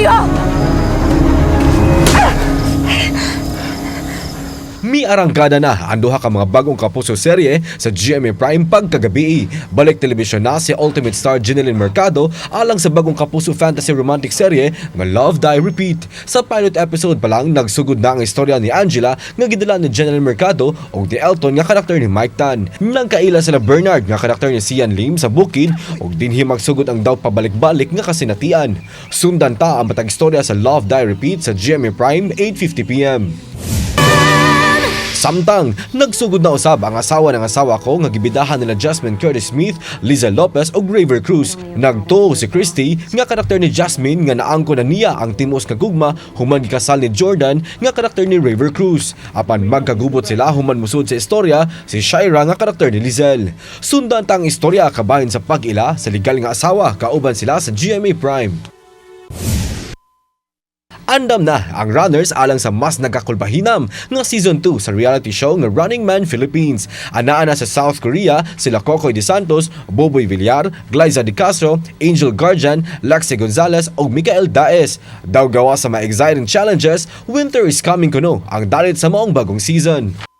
Maayo! Miarangkada na ang duha ka mga bagong Kapuso serye sa GMA Prime pagkagabii. Balik telebisyon na si Ultimate Star Jennylyn Mercado alang sa bagong Kapuso fantasy romantic serye nga Love Die Repeat. Sa pilot episode pa lang, nagsugod na ang istorya ni Angela nga gidala ni Jennylyn Mercado ug ni Elton nga karakter ni Mike Tan. Nang kaila sila Bernard nga karakter ni Xian Lim sa bukid ug dinhi magsugod ang daw pabalik-balik nga kasinatian. Sundan ta ang matag istorya sa Love Die Repeat sa GMA Prime, 8:50 p.m. Samtang, nagsugod na usab ang Asawa ng Asawa Ko nga gibidahan nila Jasmine Curtis Smith, Liza Lopez ug Rayver Cruz. Nagtuo si Christy nga karakter ni Jasmine nga naangko na niya ang timos nga gugma human gikasal ni Jordan nga karakter ni Rayver Cruz. Apan magkagubot sila human musud sa istorya si Shaira nga karakter ni Liezel. Sundan ta ang istorya kabahin sa pag-ila sa legal nga asawa kauban sila sa GMA Prime. Andam na ang runners alang sa mas nagakulbahinam nga season 2 sa reality show nga Running Man Philippines. Anaa na sa South Korea sila Kokoy De Santos, Boboy Villar, Glaiza De Castro, Angel Guardian, Lexi Gonzalez ug Mikael Daez. Daw gawa sa mga exciting challenges, winter is coming kuno ang dalit sa maong bagong season.